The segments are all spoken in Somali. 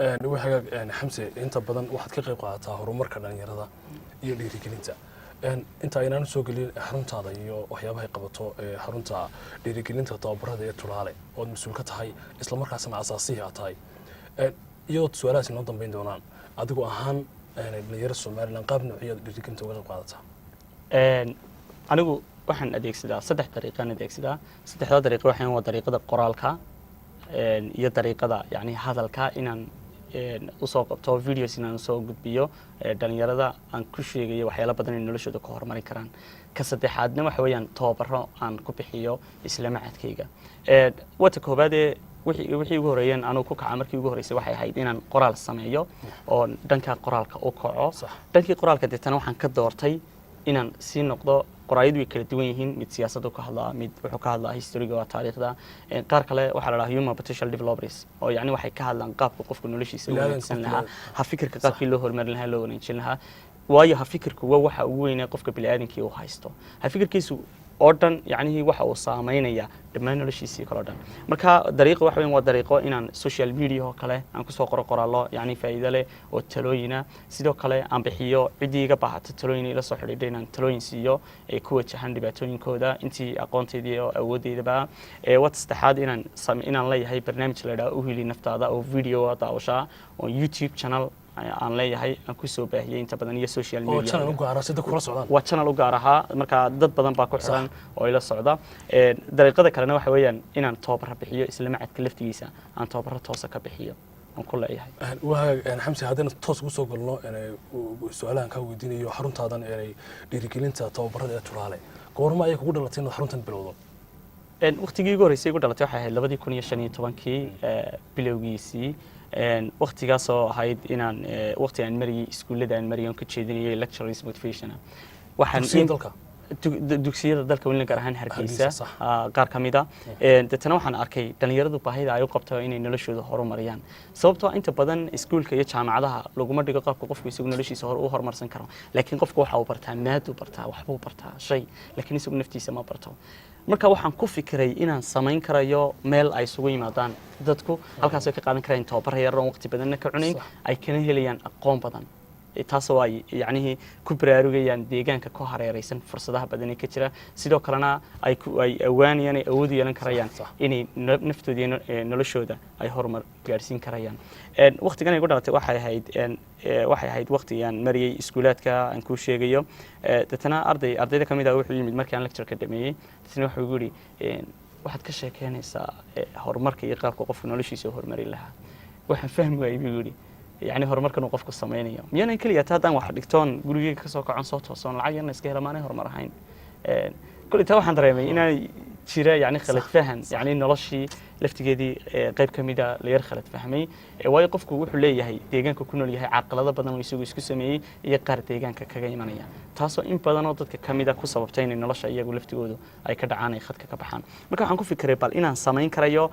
Hagaag, Xamse, inta badan waxaad ka qayb qaadataa horumarka dhalinyarada iyo dhiirigelinta. Inta aynaan usoo gelin xaruntaada iyo waxyaabahay qabato, xarunta dhiirigelinta tababarada ee Turaale ood mas-uul ka tahay, islamarkaasna asaasihii aad tahay, iyadoo su-aalahaas inoo dambeyn doonaan, adigu ahaan dhalinyarada Somaliland qaab noociyaad dhiirigelinta uga qayb qaadataa? Anigu waxaan adeegsadaa saddex dariiqaan adeegsadaa. Saddexdaa dariiqo waxaan waa dariiqada qoraalka iyo dariiqada yani hadalka, inaan usoo qabto videos, inaan usoo gudbiyo dhalinyarada aan ku sheegayo waxyaalo badan inay noloshooda ku horumarin karaan. Ka saddexaadna waxa weeyaan tababaro aan ku bixiyo isla macadkayga. Wata koobaadee wixii ugu horreeyeen anugu ku kaca markii ugu horreysay waxay ahayd inaan qoraal sameeyo oo dhanka qoraalka u kaco. Dhankii qoraalka deetana waxaan ka doortay inaan sii noqdo. Qoraayadu way kala duwan yihiin: mid siyaasaddu ka hadlaa, mid wuxuu ka hadlaa historyga, waa taariikhda, qaar kale waxaa la dhahaa human potential developers, oo yacni waxay ka hadlaan qaabka qofku noloshiisa u Bini'aadamka wanaagsan qofka lahaa, ha fikirka qaabkii loo horumarin lahaa, loo wanaajin lahaa, waayo ha fikirku waa waxa ugu weynee qofka bini'aadamkii uu haysto. Ha fikirkiisu oo dhan yacnihii waxa uu saameynaya dhammaan noloshiisii kaloo dhan. Marka dariiqa waxa weyn waa dariiqo inaan social media oo kale aan kusoo qoro qoraallo yacni faa'iido leh oo talooyina. Sidoo kale aan bixiyo ciddii iga baahato talooyin ila soo xidhiidha inaan talooyin siiyo ee ku wajahan dhibaatooyinkooda intii aqoonteydii oo awooddeydaba. Wata saddexaad inaan leeyahay barnaamij la idhaha U Hili Naftaada, oo video daawashaa oo YouTube channel aan leeyahay, aan kusoo baahiyey inta badan iyo social oo media. Channel u gaara sida kula socdaan. Waa channel u gaar ahaa, marka dad badan baa ku xiran oo ila socda. Dariiqada kalena waxa weeyaan inaan tababaro bixiyo, isla macadka laftigiisa aan tababaro toosa ka bixiyo aan ku leeyahay. Waa Xamse, haddayna toos ugu soo galno su-aalahan kaa weydiinayo xaruntaadan dhiirigelinta tababarada ee Turaale, goorma ayay kugu dhalatay inaad xaruntan bilowdo? Waqtigii ugu horreysay igu dhalatay waxay ahayd 2015-kii bilowgiisii. Waqtigaasoo ahayd inaan waqti aan mariyey iskuullada aan mariyay oon ka jeedinayay lectures motivation. Waxaan dugsiyada dalka? Dugsiyada dalka, welina gaar ahaan Hargeysa. Hargeysa, sax. Qaar ka mid a. Deetana waxaan arkay dhalinyaradu baahida ay u qabto inay noloshooda horumariyaan, sababtoo ah inta badan iskuulka iyo jaamacadaha laguma dhigo qaabka qofku isagu noloshiisa hor u horumarsan karo, laakiin qofku waxa uu bartaa maaduu bartaa, waxbuu bartaa shay, laakiin isagu naftiisa ma barto. Marka waxaan ku fikiray inaan samayn karayo meel ay isugu yimaadaan dadku, halkaas ay ka qaadan karayaan tababar yar oon waqti badanna ka cunayn, ay kana helayaan aqoon badan, taasoo ay yacnihii ku baraarugayaan deegaanka ku hareeraysan fursadaha badan ee ka jira, sidoo kalena ay awaanayaan, ay awood u yeelan karayaan inay naftooda iyo noloshooda ay horumar gaadhsiin karayaan. Waqtigan ay ku dhalatay waxay ahayd waxay ahayd waqti aan mariyey iskuulaadka aan kuu sheegayo. Deetana ardayda ka mid ah wuxuu yimid markii aan lectureka dhameeyey. Deetana wuxuu igu yidhi, "Waxaad ka sheekeynaysaa horumarka iyo qaabka qofku noloshiisa u horumarin lahaa. Waxaan fahmi waayey," buu yidhi, "yani horumarkan uu qofku samaynayo miyaanan keliya ta haddaan wax dhigtoon, gurigeyga kasoo kacon, soo toosoon, lacag yarna iska hela, maanay horumar ahayn?" Kulli taa waxaan dareemay inaan jira yani khalad fahan, yani noloshii laftigeedii qayb ka mida la yar khalad fahmay. Waayo qofku wuxuu leeyahay deegaanka ku nool yahay carqalado badan oo isagu isku sameeyey iyo qaar deegaanka kaga imanaya, taasoo in badan oo dadka ka mida ku sababtay inay nolosha iyagu laftigoodu ay ka dhacaan, ay khadka ka baxaan. Marka waxaan ku fikiray bal inaan samayn karayo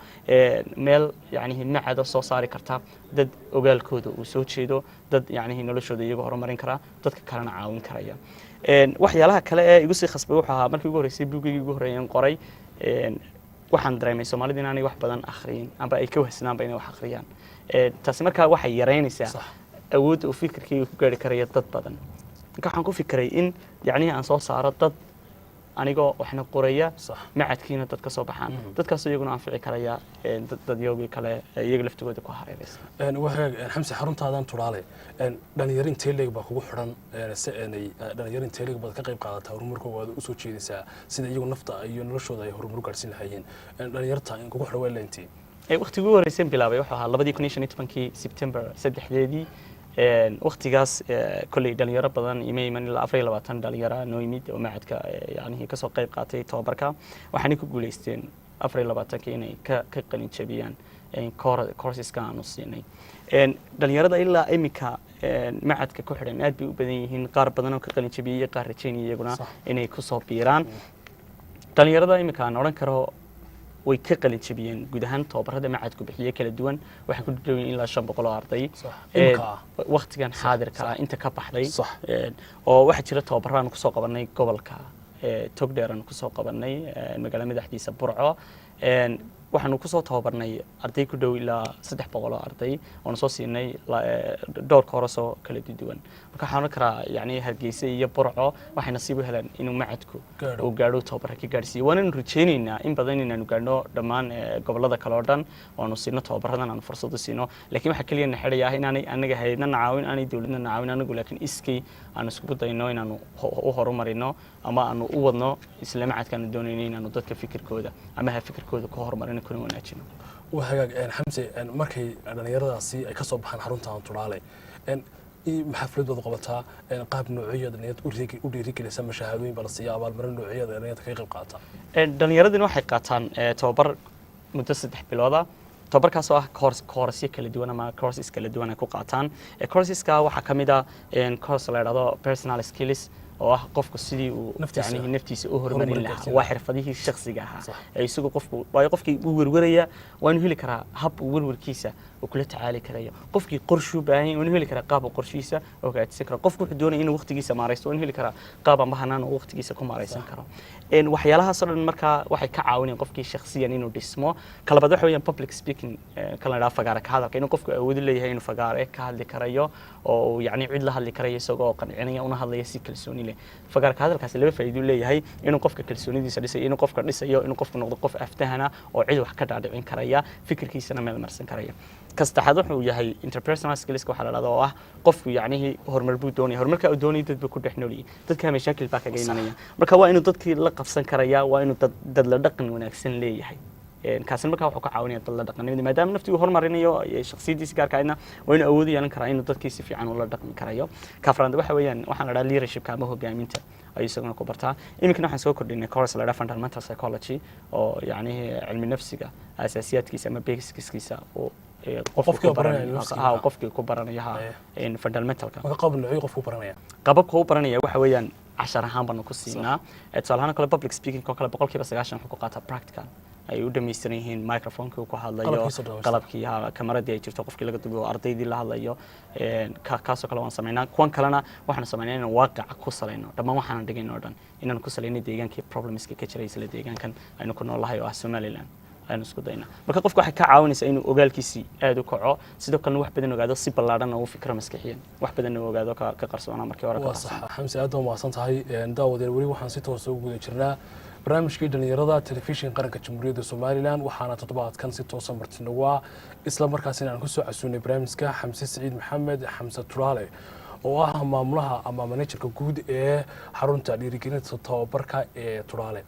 meel yacnihi macado soo saari karta dad ogaalkooda uu soo jeedo, dad yacnihi noloshooda iyagu horumarin kara, dadka kalena caawin karaya. Waxyaalaha kale ee igu sii khasbay wuxuu ahaa markii ugu horreysay buugaygii ugu horreeyeen qoray, waxaan dareemay Soomaalida inaanay wax badan akhriyin amba ay ka wahsanaanba inay wax akhriyaan. Taasi markaa waxay yaraynaysaa awoodda uu fikirkayga ku gaari karayo dad badan. Marka waxaan ku fikiray in yacnihii aan soo saaro dad anigoo waxna qoraya, macadkiina dad ka soo baxaan, dadkaasoo iyaguna anfici karaya dadyoogii kale iyaga laftigooda ku hareeraysa. Waa hagaag, Xamse, xaruntaadan Turaale dhalinyaro intee leeg baa kugu xidhan? Se dhalinyaro intee leeg baad ka qayb qaadataa horumarkooda, aad usoo jeedisaa sida iyagu nafta iyo noloshooda ay horumar u gaarsiin lahaayeen? Dhalinyarta kugu xidhan waa ilaa intee? Waqtigii ugu horreyseen bilaabay wuxuu ahaa 2015-kii September 3-deedii. Waqtigaas kolley dhalinyaro badan ima iman, ilaa 24 dhalinyaro noo yimid oo macadka yacnihii kasoo qayb qaatay tababarka. Waxaanay ku guuleysteen 24-kii inay ka qalin jabiyaan courseska aanu siinay. Dhalinyarada ilaa imika macadka ku xidhan aad bay u badan yihiin, qaar badan oo ka qalin jabiyey iyo qaar rajaynaya iyaguna inay kusoo biiraan. Dhalinyarada imika aan odhan karo way ka qalin jabiyeen guud ahaan tababarada macadku bixiye kala duwan waxay ku dhow yihiin ilaa 500 oo arday. Imika ah? Waqtigan xaadirka ah inta ka baxday. Oo waxaa jira tababaro aan kusoo qabanay gobolka Togdheer, aan kusoo qabanay magaala madaxdiisa Burco. Waxaanu kusoo tababarnay arday ku dhow ilaa 300 oo arday, oonu soo siinay dhowr course oo kala duwan. Marka waxaan odhan karaa, yacni, Hargeysa iyo Burco waxay nasiib u heleen inuu macadku gaadho. Uu gaadho, tababara ka gaadhsiiyo. Waananu rajaynaynaa in badan inaanu gaadhno dhammaan gobollada kale oo dhan, oonu siino tababaradan, aanu fursad u siino. Laakiin waxaa keliya na xidhaya ah inaanay anaga hayadna na caawin, aanay dowladna na caawin anagu, laakiin iskay aanu iskugu dayno inaanu u horumarino ama aanu u wadno isla macadkaanu doonayno inaanu dadka fikirkooda ama ha fikirkooda ku horumarino kuna wanaajino. Waa hagaag. Xamse, markay dhallinyaradaasi ay ka soo baxaan xaruntan Tudhaale, xaflad baad qabataa, qaab noocyo dhalinyarada u dhiirigelisa, mashahaadooyin baa la siiya, abaalmarin noocyada dhalinyarada kaga qayb qaata? Dhallinyaradina waxay qaataan tababar muddo 3 bilooda, tababarkaas oo ah course, courseyo kala duwan ama courses kala duwan ay ku qaataan. Courseska waxaa ka mid ah course la idhahdo personal skills, oo ah qofku sidii uu naftiisa yacni naftiisa u horumarin horumarin lahaa. gaarsiin Waa lahaa. xirfadihii shakhsiga ahaa ee isagu qofku, waayo qofkii wuu werweraya, waa inuu heli karaa hab uu werwerkiisa uu kula tacaali karayo. Qofkii qorshuu baahan yahay, waa inuu heli karaa qaab uu qorshihiisa oo hagaajisan karo. Qofku wuxuu doonaya inuu waqtigiisa maaraysto, waa inuu heli karaa qaab amba hanaan uu waqtigiisa ku maaraysan karo. Waxyaalahaas oo dhan markaa waxay ka caawinayaan qofkii shakhsiyan inuu dhismo. Kalabaad waxa weeyaan public speaking, kan la idhaha fagaare ka hadalka, inuu qofku awood u leeyahay inuu fagaare ka hadli karayo oo uu yacni cid la hadli karayo isagoo qancinaya, una hadlaya si kalsooni leh. Fagaare ka hadalkaasi laba faa'iido leeyahay: inuu qofka kalsoonidiisa dhisayo, inuu qofka dhisayo, inuu qofku noqdo qof aftahana oo cid wax ka dhaadhicin karaya, fikirkiisana meel marsan karaya. Ka saddexaad wuxuu yahay interpersonal skillska waxaa la dhahdaa, oo ah qofku yacnihii horumar buu doonaya, horumarka uu doonaya dad buu ku dhex noolyahay, dadka mashaakil baa kaga imanaya. Marka waa inuu dadkii la qabsan karaya, waa inuu dad la dhaqan wanaagsan leeyahay. Kaasina markaa wuxuu ka caawinaya dad la dhaqanimada, maadaama naftii uu horumarinayo iyo shakhsiyadiisa gaarka ahna, waa inuu awood u yeelan karaa inuu dadkii si fiican ula dhaqmi karayo. Ka afraad waxa weeyaan waxaan la dhahaa leadershipka ama hogaaminta ayuu isaguna ku bartaa. Iminkana waxaan soo kordhinay course la dhaha fundamental psychology, oo yacni cilmi nafsiga asaasiyaadkiisa ama basicskiisa uu qofku Qofkii ku oo baranaya baranayo. nafsiga. Ha, qofkii ku baranayo, ha, fundamentalka. Marka qaab noocyo qofku baranaya? Qababka uu baranaya waxa weeyaan cashar ahaan baanu ku siinaa. Tusaale ahaan oo kale, public speaking oo kale 90% wuxuu ku qaataa practical ay u dhammaystiran yihiin, microphonekii uu ku hadlayo, qalabkiisa dhammaystiran. Qalabkii, ha, kamaradii ay jirto, qofkii laga duubo, ardaydii la hadlayo. Kaasoo kale waan samaynaa. Kuwan kalena waxaanu samaynaa inaan waaqica ku salayno dhammaan waxaanan dhigayn oo dhan, inaan ku salayno deegaankii problemska ka jiray isla deegaankan aynu ku noolahay oo ah Somaliland aynu isku daynaa. Marka qofka waxay ka caawinaysaa inuu ogaalkiisii aad u kaco, sidoo kalena wax badan ogaado, si ballaadhan oo u fikro maskaxiyan, wax badan uu ogaado ka qarsoonaa markii hore ka Waa qarsoonaa. Sax, Xamse, aad baa mahadsan tahay. Daawadeen, weli waxaan si toosa ugu guda jirnaa barnaamijkii dhalinyarada Telefishin Qaranka Jamhuuriyadda Somaliland. Waxaana toddobaadkan si toosa marti nagu ah, isla markaasina aan kusoo casuunay barnaamijka, Xamse Siciid Maxamed, Xamse Turaale, oo ah maamulaha ama managerka guud ee xarunta dhiirigelinta tababarka ee Turaale.